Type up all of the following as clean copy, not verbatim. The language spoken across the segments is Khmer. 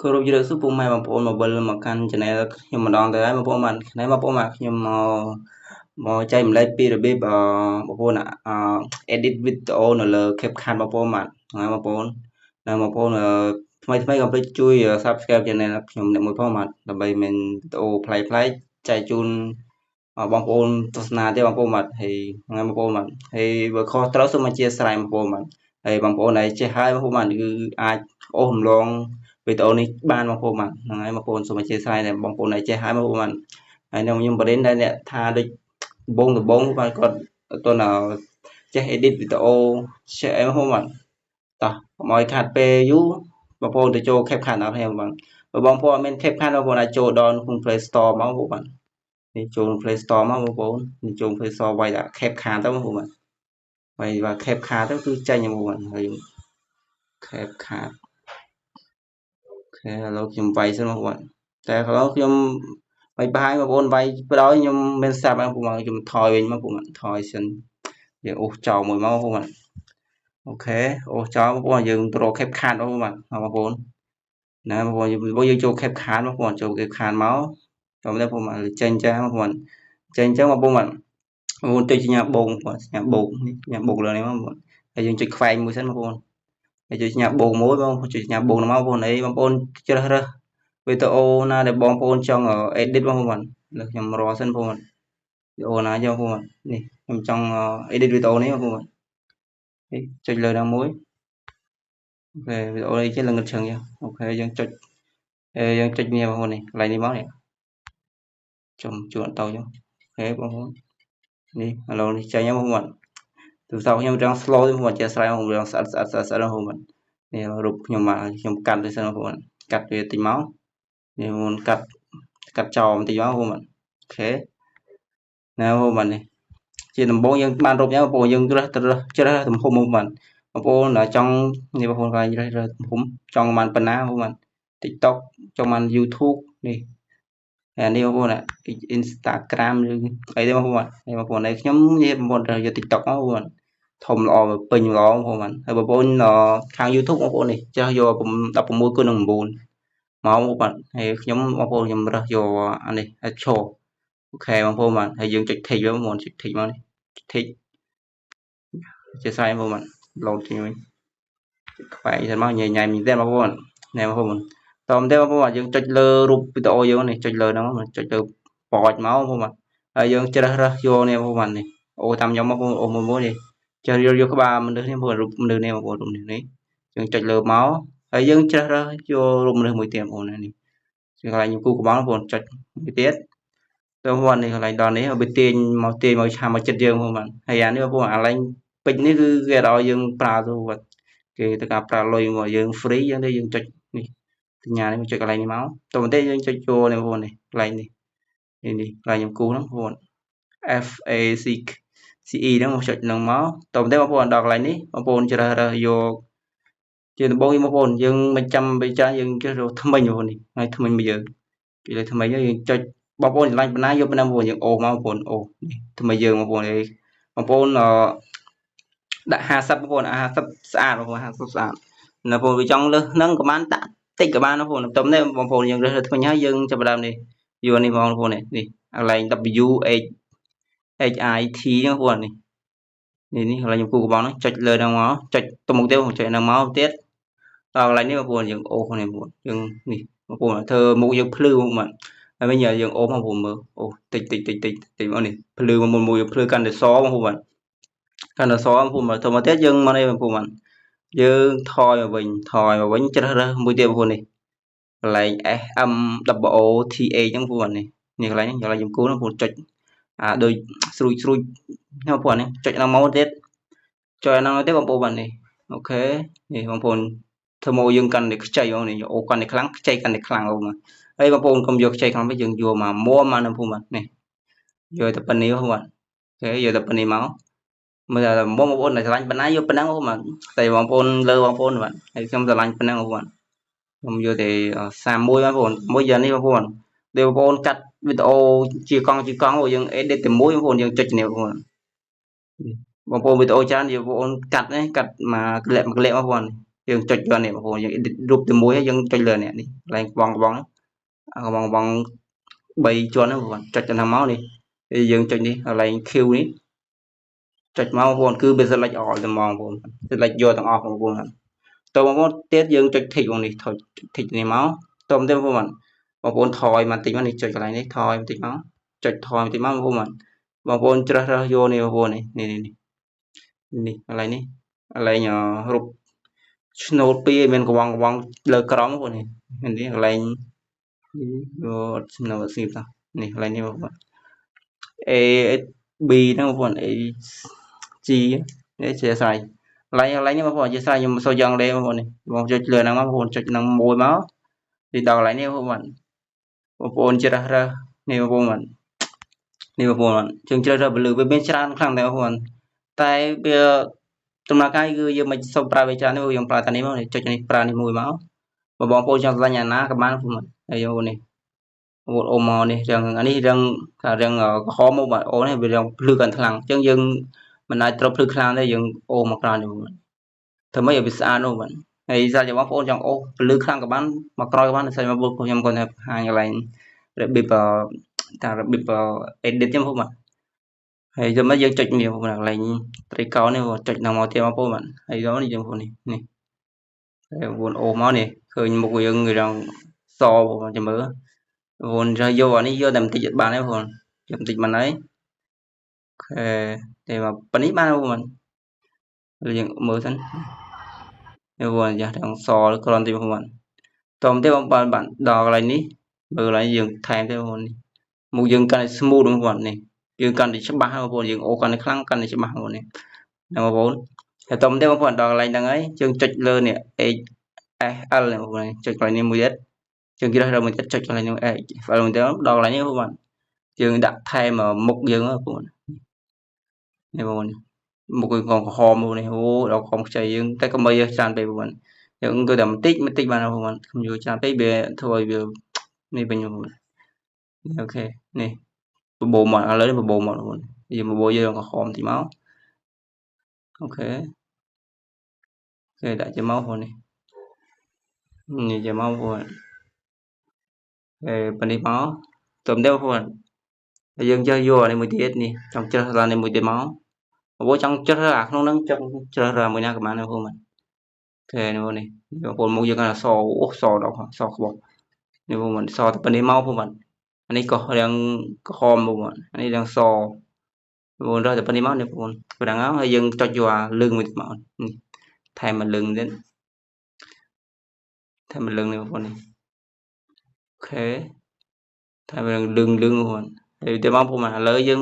គោរពជម្រាបសួរពុកម៉ែបងប្អូនមកវិលមកកាន់ Channel ខ្ញុំម្ដងទៅហើយបងប្អូនបាទថ្ងៃបងប្អូនបាទខ្ញុំមកចែកម្លែកពីរបៀបបងប្អូន edit video នៅលើ CapCut បងប្អូនបាទហ្នឹងបងប្អូននៅបងប្អូនថ្មីថ្មីកុំភ្លេចជួយ Subscribe Channel ខ្ញុំអ្នកមួយផងបាទដើម្បីមានវីដេអូប្លែកៗចែកជូនបងប្អូនទស្សនាទេបងប្អូនបាទហើយហ្នឹងបងប្អូនបាទហើយបើខុសត្រូវសូមអធិស្ឋានបងប្អូនបាទហើយបងប្អូនដែលចេះហើយបងប្អូនបាទគឺអាចអូសរំលងវីដេអូនេះបានបងប្អូនបាទហ្នឹងហើយបងប្អូនសូមអធិស្ឋានដែលបងប្អូនដែលចេះហើយបងប្អូនបាទហើយខ្ញុំខ្ញុំបរិញ្ញាដែលអ្នកថាដូចដំបងបាទគាត់អត់ទាន់ចេះ edit វីដេអូចេះអីបងប្អូនបាទតោះកុំឲ្យខាត់ពេលយូរបងប្អូនទៅចូល CapCut ដល់គ្នាបងបើបងប្អូនអត់មាន CapCut បងប្អូនអាចចូលដល់ក្នុង Play Store មកបងប្អូនបាទនេះចូលក្នុង Play Store មកបងប្អូននេះចូល Play Store វាយដាក់ CapCut ទៅបងប្អូនបាទវាយว่า CapCut ទៅគឺចេញបងប្អូនហើយ CapCut OK ឥឡូវខ្ញុំវាយសិនបងប្អូនតែឥឡូវខ្ញុំវាយប្រហែលបងប្អូនវាយបដ ாய் ខ្ញុំមានស្រាប់បងប្អូនខ្ញុំថយវិញមកបងប្អូនថយសិនយើងអូសចោលមួយមកបងប្អូន OK អូសចោលបងប្អូនយើងទៅរក CapCut បងប្អូនបាទបងប្អូនណាបងប្អូនយើងចូល CapCut បងប្អូនចូល CapCut មកតោះបងប្អូនចេញចាបងប្អូនចេញអញ្ចឹងបងប្អូនបាទបងប្អូនចុចសញ្ញាបូកបងប្អូនសញ្ញាបូកនេះសញ្ញាបូកលើនេះបងប្អូនហើយយើងចុចខ្វែងមួយសិនបងប្អូនហើយចុចសញ្ញាបូកមួយបងចុចសញ្ញាបូកមកបងប្អូនអីបងប្អូនជ្រើសរើសវីដេអូណាដែលបងប្អូនចង់ edit បងប្អូនបាទលើខ្ញុំរកសិនបងប្អូនវីដេអូណាយកបងប្អូននេះខ្ញុំចង់ edit វីដេអូនេះបងប្អូននេះចុចលើដល់មួយ OK វីដេអូនេះចេះល្ងឹតឈឹងចឹង OK យើងចុចយើងចុចនេះបងប្អូននេះកន្លែងនេះមកនេះចំជួនទៅចឹង OK បងប្អូននេះឥឡូវនេះចេញហើយបងប្អូនទូរស័ព្ទខ្ញុំចង់ slow ទេបងប្អូនអធិស្ឋានបងប្អូនស្អិតស្អិតស្អិតស្អិតបងប្អូននេះរូបខ្ញុំមកខ្ញុំកាត់ទៅសិនបងប្អូនកាត់វាតិចមកនេះបងប្អូនកាត់កាត់ចោលបន្តិចមកបងប្អូន OK ណាបងប្អូននេះជាដំបូងយើងបានរូបយ៉ាងបងប្អូនយើងជ្រើសជ្រើសទំហំបងប្អូនបងប្អូនចង់នេះបងប្អូនកន្លែងជ្រើសរើសទំហំចង់បានប៉ុណ្ណាបងប្អូន TikTok ចង់បាន YouTube នេះហើយនេះបងប្អូន Instagram ឬអីទេបងប្អូននេះបងប្អូននេះខ្ញុំនិយាយបងប្អូនត្រូវយក TikTok មកបងប្អូនធំល្អពេញល្អបងប្អូនហើយបងប្អូនខាង YouTube បងប្អូននេះជ្រើសយក16គុណនឹង9មកបងប្អូនហើយខ្ញុំបងប្អូនខ្ញុំរើសយកអានេះឲ្យឈរ OK បងប្អូនបាទហើយយើងចុច tick បងប្អូនចុច tick មកនេះ tick ជាស្រ័យបងប្អូនបាទលោតចេញវិញខ្វែងសិនមកញ៉ៃញ៉ៃមែនទេបងប្អូនណែបងប្អូនតោះទេបងប្អូនយើងចុចលើរូបវីដេអូយើងនេះចុចលើហ្នឹងចុចលើប៉ចមកបងប្អូនបាទហើយយើងជ្រើសរើសយកនេះបងប្អូនបាទនេះអូតាមខ្ញុំបងប្អូនអូមួយមួយនេះជ្រើសយកយកក្បាលមនុស្សនេះបងប្អូនរូបមនុស្សនេះបងប្អូនរូបនេះនេះយើងចុចលើមកហើយយើងជ្រើសរើសយករូបមនុស្សមួយទៀតបងប្អូននេះកន្លែងខ្ញុំគូក្បាលបងប្អូនចុចមួយទៀតទៅបងប្អូននេះកន្លែងដល់នេះវាទាញមកទាញមកឆាមកចិត្តយើងបងប្អូនហើយអានេះបងប្អូនអាឡែងពេជ្រនេះគឺគេឲ្យយើងប្រើទៅបាទគេទៅការប្រើលុយមកយើង free យើងទេយើងចុចនេះសញ្ញានេះចុចកន្លែងនេះមកតោះមែនទេយើងចុចចូលនេះបងប្អូននេះកន្លែងនេះនេះនេះកន្លែងខ្ញុំគូហ្នឹងបងប្អូន F A C C E ហ្នឹងមកចុចហ្នឹងមកតោះមែនទេបងប្អូនដល់កន្លែងនេះបងប្អូនជ្រើសរើសយកជាដំបូងបងប្អូនយើងមិនចាំបិចាយើងជ្រើសរើសថ្មីបងប្អូននេះហើយថ្មីមកយើងគេលើថ្មីយើងចុចបងប្អូនឆ្លាញ់ប៉ុណ្ណាយកប៉ុណ្ណាបងប្អូនយើងអូសមកបងប្អូនអូនេះថ្មីយើងបងប្អូនអីបងប្អូនដាក់50បងប្អូន50ស្អាតបងប្អូន50ស្អាតនៅបងប្អូនវាចង់លើសហ្នឹងក៏បានដាក់តិចក៏បានបងប្អូនទៅនេះបងប្អូនយើងរើសថ្មីហើយយើងចាប់ផ្ដើមនេះយកនេះបងប្អូននេះនេះកន្លែង W H H I T ហ្នឹងបងប្អូននេះនេះនេះកន្លែងខ្ញុំគូកបងហ្នឹងចុចលើហ្នឹងមកចុចទៅមុខទៀតចុចហ្នឹងមកទៀតដល់កន្លែងនេះបងប្អូនយើងអូសនេះបងប្អូនយើងនេះបងប្អូនធ្វើមុខយើងភ្លឺបងប្អូនហើយវិញយើងអូសមកបងប្អូនមើលអូតិចតិចតិចតិចតិចមកនេះភ្លឺមកមុនមួយភ្លឺកាន់តែសបងប្អូនកាន់តែសបងប្អូនមកទៅមកទៀតយើងមកនេះបងប្អូនយើងថយមកវិញថយមកវិញជ្រើសរើសមួយទៀតបងប្អូននេះកន្លែង S M W O T A ហ្នឹងបងប្អូននេះនេះកន្លែងនេះកន្លែងខ្ញុំគូហ្នឹងបងប្អូនចុចអាដូចស្រួចស្រួចហ្នឹងបងប្អូននេះចុចហ្នឹងមកទៀតចុចហ្នឹងទៀតបងប្អូនបាទនេះ OK នេះបងប្អូនធ្វើមកយើងកាន់តែខ្ចីបងនេះអូកាន់តែខ្លាំងខ្ចីកាន់តែខ្លាំងបងហើយបងប្អូនកុំយកខ្ចីខ្លាំងពេកយើងយកមកមួមកនឹងបងប្អូនបាទនេះយកតែប៉ុណ្នេះបងប្អូន OK យកតែប៉ុណ្នេះមកមើលបងប្អូនតែស្រឡាញ់ប៉ុណ្ណាយកប៉ុណ្ណឹងបងប្អូនតែបងប្អូនលើបងប្អូនបាទហើយខ្ញុំស្រឡាញ់ប៉ុណ្ណឹងបងប្អូនខ្ញុំយកតែ31បងប្អូនមួយយ៉ាងនេះបងប្អូនដែលបងប្អូនកាត់វីដេអូជាកង់ជាកង់យើង edit តែមួយបងប្អូនយើងចុចនេះបងប្អូនបងប្អូនវីដេអូច្រើនបងប្អូនកាត់នេះកាត់មកក្លាក់មកក្លាក់បងប្អូន យើងចុចយកនេះបងប្អូនយើង edit រូបទីមួយហើយយើងចុចលើនេះនេះកន្លែងក្បងក្បងក្បងក្បង3ជាន់ហ្នឹងបងប្អូនចុចទៅហ្នឹងមកនេះយើងចុចនេះកន្លែង Q នេះចុចមកបងប្អូនគឺវា select all តែហ្មងបងប្អូន select យកទាំងអស់បងប្អូនតើបងប្អូនទៀតយើងចុច tick បងនេះថយ tick នេះមកតើទៀតបងប្អូនបងប្អូនថយមកតិចមកនេះចុចកន្លែងនេះថយបន្តិចមកចុចថយបន្តិចមកបងប្អូនបងប្អូនជ្រើសរើសយកនេះបងប្អូននេះនេះនេះនេះកន្លែងនេះកន្លែងរូបឆ្នូតពីរមានកវងកវងលើក្រមបងប្អូននេះនេះកន្លែងនេះអត់ស្នូតស្ងៀមតោះនេះកន្លែងនេះបងប្អូន A B ហ្នឹងបងប្អូន A G នេះជាស្រ័យកន្លែងកន្លែងនេះបងប្អូនជាស្រ័យខ្ញុំសូវយ៉ាងលេបងប្អូននេះបងចុចលើហ្នឹងមកបងប្អូនចុចហ្នឹងមួយមកនេះដល់កន្លែងនេះបងប្អូនបងប្អូនជ្រើសរើសនេះបងប្អូននេះបងប្អូនយើងជ្រើសរើសពលឺវាមានច្រើនខ្លាំងតែបងប្អូនតែវាដំណើរការគឺយើងមិនសូវប្រើវាច្រើនទេយើងប្រើតែនេះមកចុចនេះប្រើនេះមួយមកបងប្អូនចង់ឆ្លាញ់អាណាក៏បានបងប្អូនហើយយកនេះបងប្អូនអូមកនេះរឿងអានេះរឿងថារឿងក្រហមមកបាទអូនេះវារឿងភ្លឺកាន់ខ្លាំងអញ្ចឹងយើងមិនអាចត្រូវភ្លឺខ្លាំងទេយើងអូមកក្រោយនេះបងប្អូនធ្វើម៉េចឲ្យវាស្អាតនោះបាទហើយសាច់បងប្អូនចង់អូភ្លឺខ្លាំងក៏បានមកក្រោយក៏បានសាច់បងប្អូនខ្ញុំគាត់ថាបង្ហាញកន្លែងរបៀបតារបៀប edit ហ្នឹងបងប្អូនហើយទៅមកយើងចុចនេះបងប្អូនកន្លែងត្រីកោណនេះចុចដល់មកទៀតបងប្អូនបាទហើយដល់នេះយើងបងប្អូននេះនេះហើយបងប្អូនអូមកនេះឃើញមុខយើងរងសបងប្អូនចាំមើលបងប្អូនយកអានេះយកតែបន្តិចបានទេបងប្អូនយកបន្តិចបានហើយអូខេតែមកប៉ុណ្នេះបានបងប្អូនយើងមើលសិននេះបងប្អូនយ៉ាទាំងសគ្រាន់តិចបងប្អូនតោះទេបងប្អូនបាទដល់កន្លែងនេះមើលកន្លែងយើងថែមទេបងប្អូននេះមុខយើងកាន់តែ smooth បងប្អូននេះយើងកាន់តែច្បាស់បងប្អូនយើងអូកាន់តែខ្លាំងកាន់តែច្បាស់បងប្អូននេះបងប្អូនហើយតោះទេបងប្អូនដល់កន្លែងហ្នឹងហើយយើងចុចលើនេះ H S L នេះបងប្អូនចុចកន្លែងនេះមួយទៀតយើងជ្រើសរើសមួយទៀតចុចកន្លែងនេះ H L មួយទៀតដល់កន្លែងនេះបងប្អូនយើងដាក់ថែមមុខយើងបងប្អូននេះបងប្អូនមុខយើងក្រហមនេះអូដល់ក្រហមខ្ចីយើងតែកុំឲ្យច្រើនពេកបងប្អូនយើងគឺតែបន្តិចបន្តិចបានបងប្អូនខ្ញុំយកច្រើនពេកវាធ្វើឲ្យវានេះវិញបងប្អូនអូខេនេះបបោមកឥឡូវនេះបបោមកបងប្អូនយើងបបោយើងក្រហមតិចមកអូខេគេដាក់ជាមកបងប្អូននេះនេះជាមកបងប្អូនអេប៉នេះមកទៅទេបងប្អូនហើយយើងចេះយកអានេះមួយទៀតនេះចង់ជ្រើសរើសនេះមួយទៀតមកបងប្អូនចង់ជ្រើសរើសអាក្នុងហ្នឹងចង់ជ្រើសរើសមួយណាក៏បានដែរបងប្អូនអូខេនេះនេះបងប្អូនមកយើងគាត់សអូសដល់សក្បោះនេះបងប្អូនសទៅប៉នេះមកបងប្អូនអានេះក៏រាងក្រហមបងប្អូនអានេះរាងសបងប្អូនរើសតែប៉ុណ្នេះមកនេះបងប្អូនប៉ុណ្ណឹងហើយយើងចុចយកអាលឹងមួយទៀតមកនេះថែមមួយលឹងទៀតថែមមួយលឹងនេះបងប្អូននេះអូខេថែមលឹងលឹងលឹងបងប្អូនហើយទៅមកបងប្អូនឥឡូវយើង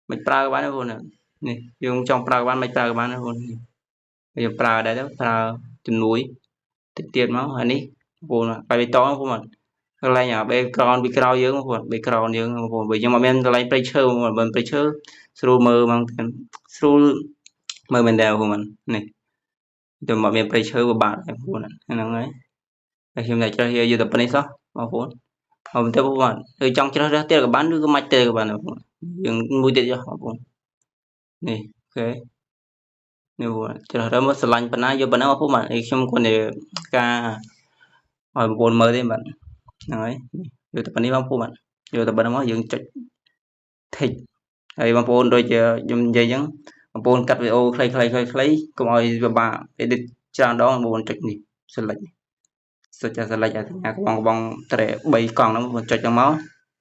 មិនប្រើក៏បានទេបងប្អូននេះយើងចង់ប្រើក៏បានមិនប្រើក៏បានទេបងប្អូននេះយើងប្រើដែរទៅប្រើជំនួយតិចទៀតមកហើយនេះបងប្អូនបាយបៃតងបងប្អូនកន្លែងអា background ពីក្រោយយើងបងប្អូន background យើងបងប្អូនបើយើងមកមានកន្លែងព្រៃឈើបងប្អូនបើព្រៃឈើស្រួលមើលហ្មងស្រួលមើលមែនដែរបងប្អូននេះទៅមកមានព្រៃឈើពិបាកបងប្អូនហ្នឹងហើយហើយខ្ញុំតែជ្រើសយកតែប៉ុណ្នេះសោះបងប្អូនហើយទៅបងប្អូនគឺចង់ជ្រើសរើសទៀតក៏បានឬក៏មិនទេក៏បានបងប្អូនយើងមួយទៀតចុះបងប្អូននេះអូខេនេះបងប្អូនជ្រើសរើសមកស្រឡាញ់ប៉ុណ្ណាយកប៉ុណ្ណាបងប្អូនបាទខ្ញុំគាត់តែការឲ្យបងប្អូនមើលទេបាទហ្នឹងហើយយកតែប៉ុណ្នេះបងប្អូនបាទយកតែប៉ុណ្ណឹងមកយើងចុច tick ហើយបងប្អូនដូចជាខ្ញុំនិយាយអញ្ចឹងបងប្អូនកាត់វីដេអូខ្លីៗខ្លីៗកុំឲ្យពិបាក edit ច្រើនដងបងប្អូនចុចនេះ select សុច select អាសញ្ញាក្បងក្បងត្រែ3កង់ហ្នឹងបងប្អូនចុចហ្នឹងមក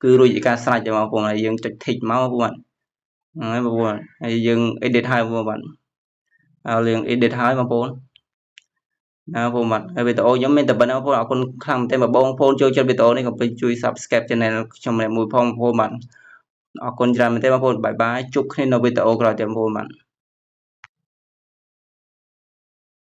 គឺរួចជាការស្រេចបងប្អូនហើយយើងចុច tick មកបងប្អូនហ្នឹងហើយបងប្អូនហើយយើង edit ហើយបងប្អូនបាទហើយយើង edit ហើយបងប្អូនណាបងប្អូនបាទហើយវីដេអូខ្ញុំមានតែប៉ុណ្្នឹងបងប្អូនអរគុណខ្លាំងមែនទែនបងប្អូនចូលចិត្តវីដេអូនេះកុំភ្លេចជួយ Subscribe Channel ខ្ញុំម្នាក់មួយផងបងប្អូនបាទអរគុណច្រើនមែនទែនបងប្អូនបាយបាយជួបគ្នានៅវីដេអូក្រោយទៀតបងប្អូនបាទ។